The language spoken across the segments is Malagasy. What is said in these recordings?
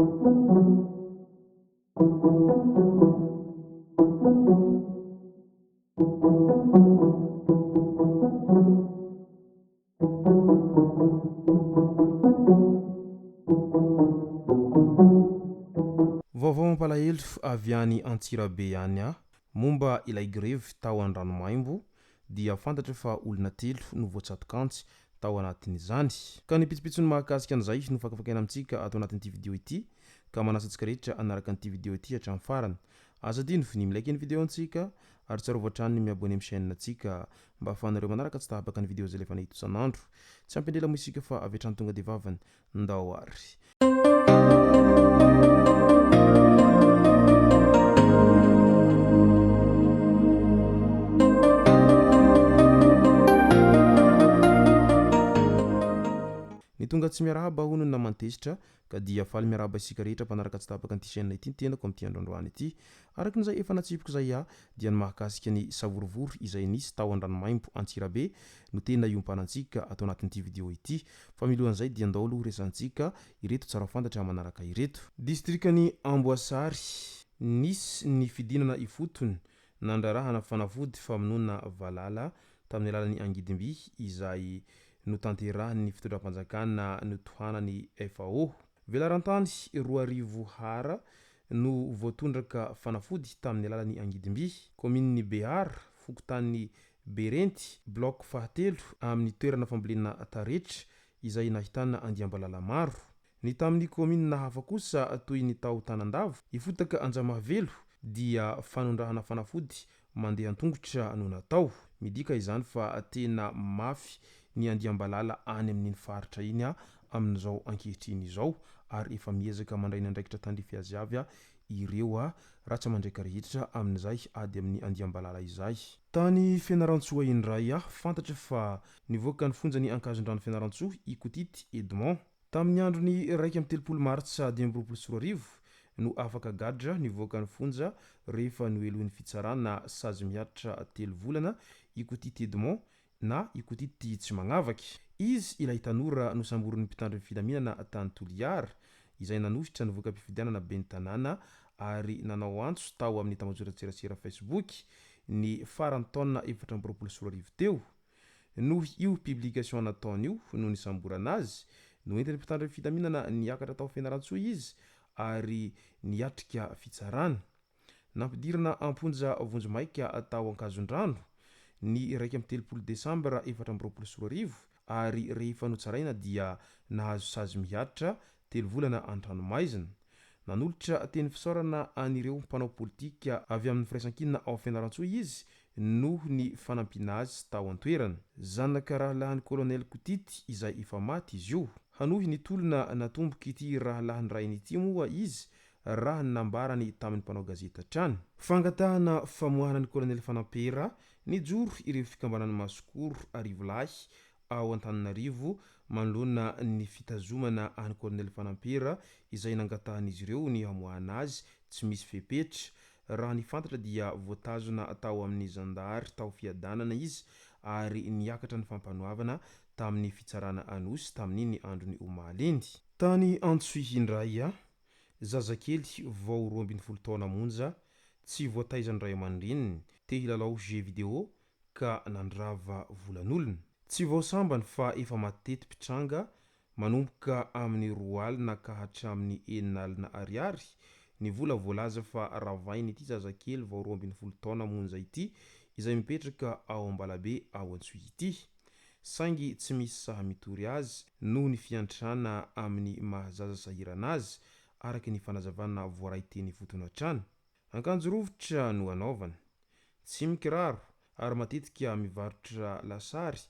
Vaovao mampalahelo avy any Antsirabe any momba ilay grevy tao Andranomaimbo dia fantatra fa olona telo no voatsatok'antsy tao anatin'izany. Ka ny pitsopitsony mahakasika an'izay no fakafakaina amintsika ato anatin'ity video ity ka manasa antsika rehetra hanaraka an'ity video ity hatramin'ny farany. Aza adino ny mi-like ny video antsika ary tsarovy hatrany ny mi-abonner amin'ny chaîne antsika mba ahafahanareo manaraka tsy tapaka ny video izay alefanay eto isan'andro. Tsy ampy andrela moa isika fa avy hatrany tonga dia vavany. Ndao ary. Ny tonga tsy miarahaba hono ny naman-tezitra Ka dia faly miarahaba isika rehetra mpanaraka tsy tapaka an'ity chaîne ity ny tenako amin'ity andro androany ity. Araka ny izay efa natsipiko izay aho dia ny mahakasika ny savorovoro izay nisy tao Andranomaimbo Antsirabe no tena iompanantsika ato anatin'ity vidéo ity. Fa milohan'izay dia ndao aloha resahantsika ireto tsara ho fantatra manaraka ireto. Distrikan'i Amboasary, Nisy ny fidinana ifotony nandrarahana fanafody famonoana valala tamin'ny alalan'ny angidimby izay notanterahin'ny fitondram-panjakana notohanan'ny FAO. Velaran-tany 2000 ha no voatondraka fanafody tamin'ny alalan'ny angidimby. Kaominin'i Behara, fokontanin'i Berenty, bloc fahatelo amin'ny toerana fambolena taretra izay nahitana andiam-balala maro. Ny tamin'ny kaominina hafa kosa toy ny tao Tanandava, Ifotaka Anjamahavelo dia fanondrahana fanafody mandeha an-tongotra no natao. Midika izany fa tena mafy ny andiam-balala any amin'iny faritra iny amin'izao ankehitriny izao ary efa miezaka mandray ny andraikitra tandrify azy avy ireo ratsa-mandraika rehetra amin'izay ady amin'ny andiam-balala izay. Tany Fianarantsoa indray, fantatra fa nivoaka ny fonjan'i Ankazondrano Fianarantsoa i Kotity Edmond. Tamin'ny andron'ny 31 martsa 2025 no afaka gadra nivoaka ny fonja rehefa nohelohin'ny fitsarana sazy mihatra telo volana i Kotity Edmond na i Kotity Tsimagnavaky. Izy ilay tanora nosamborin'ny mpitandro ny filaminana tany Toliara izay nanohitra ny voka-pifidianana ben'ny tanàna ary nanao antso tao amin'ny tambajotran-tserasera Facebook ny faran'ny taona 2024 teo. Noho io publication nataony io no nisamborana azy, noentin'ny mpitandro ny filaminana niakatra tao Fianarantsoa izy ary niatrika fitsarana. Nampidirina am-ponja vonjimaika tao Ankazondrano ny 31 desambra 2024 ary rehefa notsaraina dia nahazo sazy mihatra telo volana an-tranomaizina. Nanolotra teny fisaorana an'ireo mpanao politika avy amin'ny Firaisankina ao Fianarantsoa izy noho ny fanampiana azy tao an-toerana. Zanaka rahalahin'ny Kolonely Kotity izay efa maty izy io. Hanohy ny tolona natombok'ity rahalahin-drainy ity moa izy raha ny nambarany tamin'ny mpanao gazety hatrany. Fangatahana famoahana ny Kolonely Fanampera, nijoro ireo fikambanan'ny Masikoro Arivolahy ao Antananarivo manoloana ny fitazomana an'i Colonel Fanampera izay nangatahan'izy ireo ny hamoahana azy tsy misy fepetra. Raha ny fantatra dia voatazona tao amin'ny zandary tao Fiadanana izy ary niakatra ny fampanoavana tamin'ny fitsarana Anosy tamin'iny andron'ny omaly iny. Tany Antsohihy indray, zazakely vao 12 taona monja, tsy voataizan'ny ray aman-dreniny, te hilalao jeux vidéo ka nandrava volan'olona. Tsy vao sambany fa efa mateti-pitranga manomboka amin'ny roa alina ka hatramin'ny enina alina ariary ny vola voalaza fa ravain'ity zazakely vao 12 taona monja ity izay mipetraka ao Ambalabe ao Antsohihy ity. Saingy tsy misy sahy mitory azy noho ny fiantrana amin'ny maha zaza sahirana azy, araka ny fanazavana voaray teny ifotony hatrany. Akanjo rovitra no anaovany. Tsy mikiraro ary matetika mivarotra lasary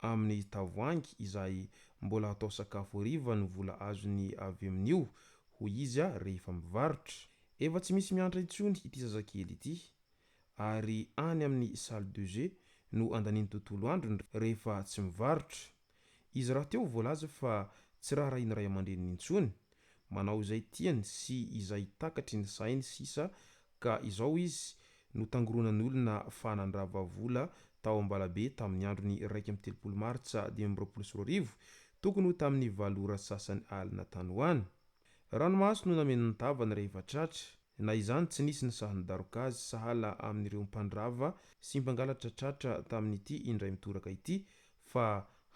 amin'ny tavoahangy izay mbola atao sakafo hariva ny vola azony avy amin'io, hoy izy rehefa mivarotra. Efa tsy misy miantra intsony ity zazakely ity ary any amin'ny salle de jeux no andaniany tontolo androny rehefa tsy mivarotra. Izy rahateo voalaza fa tsy raharahian'ny ray aman-dreniny intsony, manao izay tiany sy izay takatry ny sainy sisa ka izao izy notangoronan'olona fa nandrava vola tao Ambalabe tamin'ny andron'ny 31 martsa 2025 tokony ho tamin'ny valo ora sasany alina tany ho any. Ranomaso no nameno ny tavany rehefa tratra. Na izany tsy nisy ny sahy nidaroka azy sahala amin'ireo mpandrava sy mpangalatra tratra tamin'ity indray mitoraka ity fa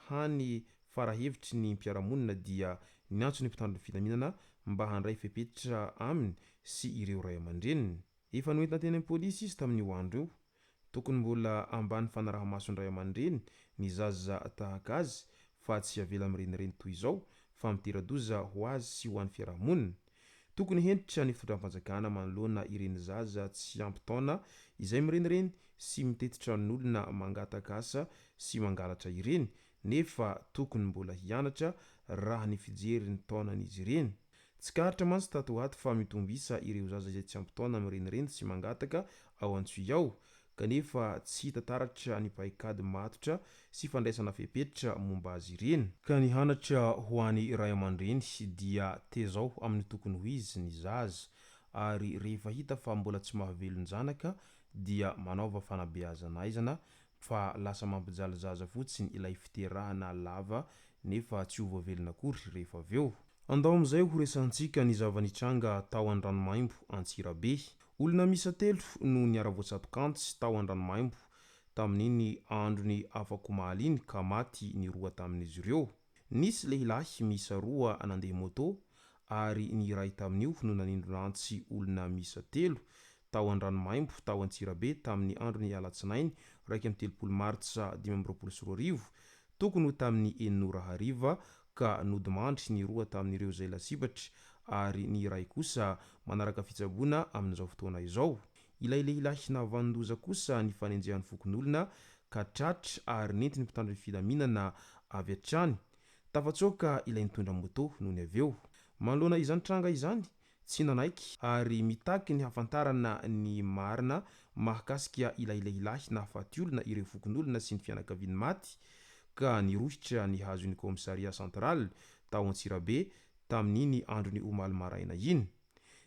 hany fara-hevitry ny mpiara-monina dia niantso ny mpitandro ny filaminana mba handray fepetra aminy sy ireo ray aman-dreniny. Efa noentina teny amin'ny polisy izy tamin'io andro io. Tokony mbola ambany fanaraha-mason'ny ray aman-dreny ny zaza tahaka azy fa tsy avela mirenireny toy izao fa mitera-doza ho azy sy ho an'ny fiaraha-monina. Tokony hentitra ny fitondram-panjakana manoloana ireny zaza tsy ampy taona izay mirenireny sy mitety tranon'olona mangataka asa sy mangalatra ireny nefa tokony mbola hianatra raha ny fijery ny taonan'izy ireny. Tsikaritra mantsy tato ho ato fa mitombo isa ireo zaza izay tsy ampy taona mirenireny sy mangataka ao Antsohihy ao, kanefa tsy hita taratra ny paikady matotra sy fandraisana fepetra momba azy ireny. Ka ny hanatra ho an'ny ray aman-dreny dia tezao amin'ny tokony ho izy ny zaza, ary rehefa hita fa mbola tsy mahavelon-janaka dia manaova fanabeazana aizana fa lasa mampijaly zaza fotsiny ilay fiterahana lava nefa tsy ho voavelona akory rehefa avy eo. Andao amin'izay ho resahantsika ny zava-nitranga tao Andranomaimbo, Antsirabe. Olona miisa telo no niara-voatsatok'antsy tao Andranomaimbo tamin'iny andron'ny afak'omaly iny ka maty ny roa tamin'izy ireo. Nisy lehilahy miisa roa nandeha moto ary ny iray tamin'io no nanindrona antsy olona miisa telo tao Andranomaimbo tao Antsirabe tamin'ny andron'ny alatsinainy 31 martsa 2025 tokony ho tamin'ny enina ora hariva ka nodimandry ny roa tamin'ireo izay lasibatra ary ny iray kosa manaraka fitsaboana amin'izao fotoana izao. Ilay lehilahy nahavanon-doza kosa nifanenjehan'ny fokonolona ka tratra ary nentin'ny mpitandro ny filaminana avy hatrany. Tafatsoaka ilay nitondra moto nony avy eo. Manoloana izany tranga izany, tsy nanaiky ary mitaky ny hahafantarana ny marina mahakasika ilay lehilahy nahafaty olona ireo fokonolona sy ny fianakaviany maty ka nirohitra nihazo ny kaomisaria central tao Antsirabe tamin'iny andron'ny omaly maraina iny.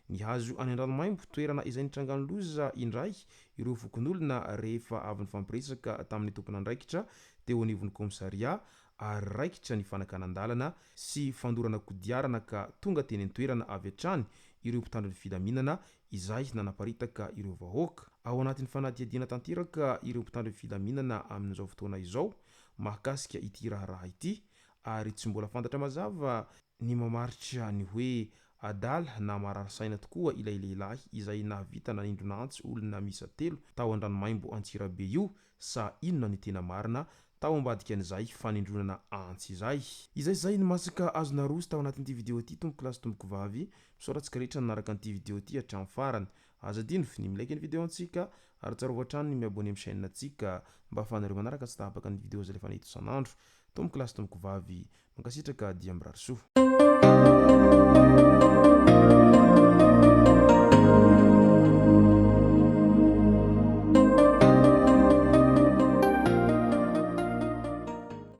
Nihazo any Andranomaimbo, toerana izay nitrangan'ny loza indray ireo fokonolona rehefa avy nifampiresaka tamin'ny tompon'andraikitra teo anivon'ny kaomisaria ary raikitra ny fanakanan-dalana sy fandorana kodiarana ka tonga teny an-toerana avy hatrany ireo mpitandro ny filaminana izay nanaparitaka ireo vahoaka. Ao anatin'ny fanadihadiana tanteraka ireo mpitandro ny filaminana amin'izao fotoana izao mahakasika ity raharaha ity ary tsy mbola fantatra mazava ny mamaritra ny hoe adala na marary saina tokoa ilay lehilahy izay nahavita nanindrona antsy olona miisa telo tao Andranomaimbo Antsirabe io sa inona ny tena marina tao ambadikan'izay fanindronana antsy izay. Izay izay ny masaka azo naroso tao anatin'ity video ity tompoko lahy sy tompoko vavy, misaotra antsika rehetra nanaraka an'ity video ity hatramin'ny farany. Aza adino ny mi-like ny video antsika ary tsarovy hatrany ny mi-abonner amin'ny chaîne antsika mba ahafahanareo manaraka tsy tapaka ny video izay alefanay eto isan'andro. Tompoko lahy sy tompoko vavy, mankasitraka dia mirary soa.